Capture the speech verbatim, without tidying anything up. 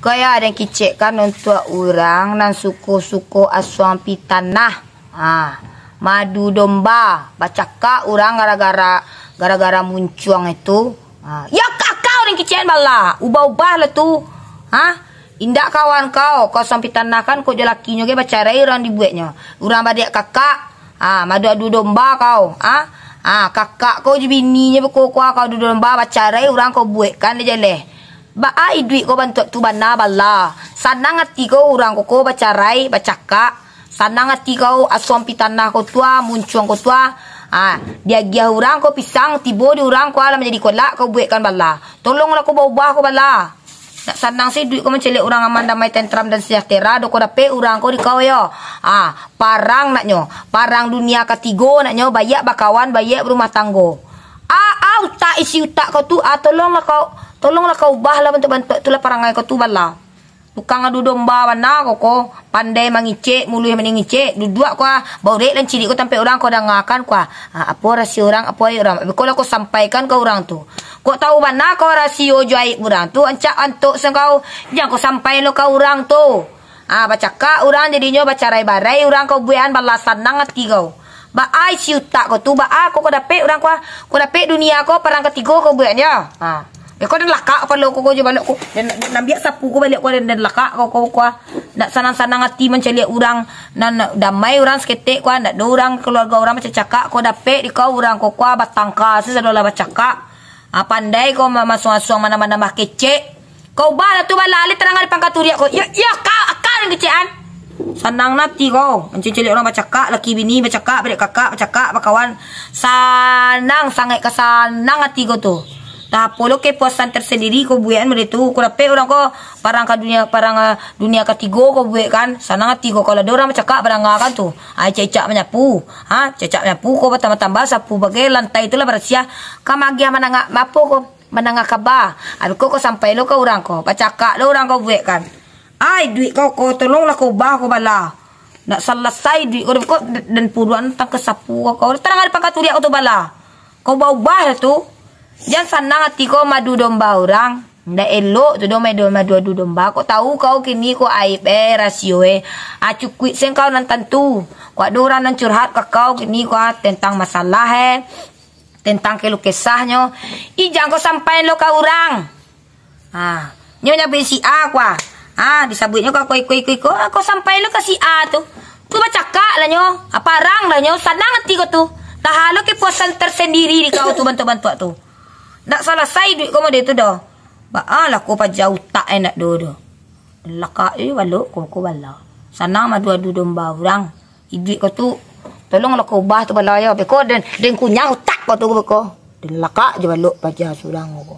Kaya den kicekkan untuak urang nan suko-suko asuang pitanah. Ha, madu domba, bacakak urang gara-gara, gara-gara muncuang itu. Ha, yo kakak den kicekkan bala, ubah-ubah lah tu. Ha, indak kawan kau, kau asuang pitanah kan, kok jo lakinyo ge bacarai urang dibueknyo. Urang badiak kakak, ha, madu adu domba kau. Ha, ha, kakak kau jo bininyo beko kua kau adu domba, bacarai urang kau buekkan dek jaleh. Baa iduik ko bantuak tu bana bala. Sanang ati ko urang ko, ko bacarai, bacakak. Sanang ati kau asuang pitanah ko tua, muncuang ko tua. Ha, diagiah urang ko pisang, tibo di urang ko alah manjadi kolak, kau buekkan bala. Tolonglah ko baubah ko bala. Nak sanang se iduik ko mancaliak urang aman, damai, tentram, dan sejahtera, do ko dapek urang ko di kau yo. Ha, parang naknyo, parang dunia katigo naknyo, baiak bakawan, baiak barumah tanggo. Ah, ah, utak, isi utak kau tu, ah, tolonglah kau, tolonglah kau ubahlah bantuak-bantuak tu lah parangai kau tu bala. Tukang adu domba bana kau ko, pandai mangicek, muluih mangicek, duduak kau ah, baurek lah cilik kau tampek urang kau dangakan kau ah. Ah, apo rasio urang, apo ayat urang. Beko lah kau sampaikan ka urang tu. Kok tahu bana kau rasio jo ayat urang tu, ancak antok sen kau, jan kau sampai lo ka urang tu. Ah, bacakak urang jadinyo, bacarai-barai urang kau buekan bala, sanang ati kau. Baa isi utak kau tu, baa kau, kau dapek urang kau, kau dapek dunia kau, parang katigo kau bueknyo. Ha. Yo kau den lakak kapalo kau, kau jo balok kau. Den, den ambiak sapu kau baliak kau, den, den lakak kau, kau kau. Ndak sanang-sanang ati mancaliak urang nan damai urang saketek kau, ndak ado urang kaluarga urang bacakak, kau dapek di kau urang kau kau batangka, sadolah bacakak. Ha, pandai kau ma-, masuang-asuang manambah-nambah kecek. Kau ubah lah tu bala, alih tarang di pangka turiak kau. Yo, yo, kau, kau nan kecek an. Sanang ati kau. Mancaliak urang bacakak, laki bini bacakak, badiak kakak bacakak, bakawan. Sanang, sangaik ka sanang ati kau tu. Dah apo lo kepuasan tersendiri kau buekan bari tu. Kau dapek urang kau parang ka dunia, parang, ah, dunia katigo kau buekkan. Sanang ati kau kalau ado urang bacakak badangakan tu. Ai cecak manyapu. Ha, cecak manyapu kau batambah-tambah sapu bagai lantai tu lah barasiah. Ka magiah manangah apo kau? Mandanga kaba. Abih ko, kau sampai lo ka urang ko, bacakak lo urang kau buekkan. Ai, duit kau ko, tolonglah kau ubah ko bala. Nak salasai duit kau, ko, dan puruan tang ka sapu kau, kau tarang di pangka turiak kau tu bala. Kau baubah lah tu. Jan sanang ati kau madu domba urang. Ndak elok tu do, madu, madu adu domba. Kau tahu kau kini ko aib eh, rasio eh. Ah, cukuik sen kau nan tantu. Kau ado urang nan curhat ka kau kini ko ah, tentang masalah eh. Tentang keluh kesahnyo, ih, jan kau sampai lo ka urang. Ha, nyo nyabuik si A kua. Ha, disabuiknyo ka ko iko, iko, iko. Ha, kau sampai lo ka si A tu. Tu bacakak lah nyo. Ha, parang lah nyo. Sanang ati kau tu. Tahan lo kepuasan tersendiri di kau tu, bantuak-bantuak tu. Ndak salasai duit kau mode tu doh. Baa lah kau paja utak enak doh, doh. Lakak je balok kau, kau bala. Sanang madu adu domba urang. Iduik kau tu, tolonglah kau ubah tu bala yo. Beko den, den kunyah utak kau tu beko. Den lakak je balok paja surang kau.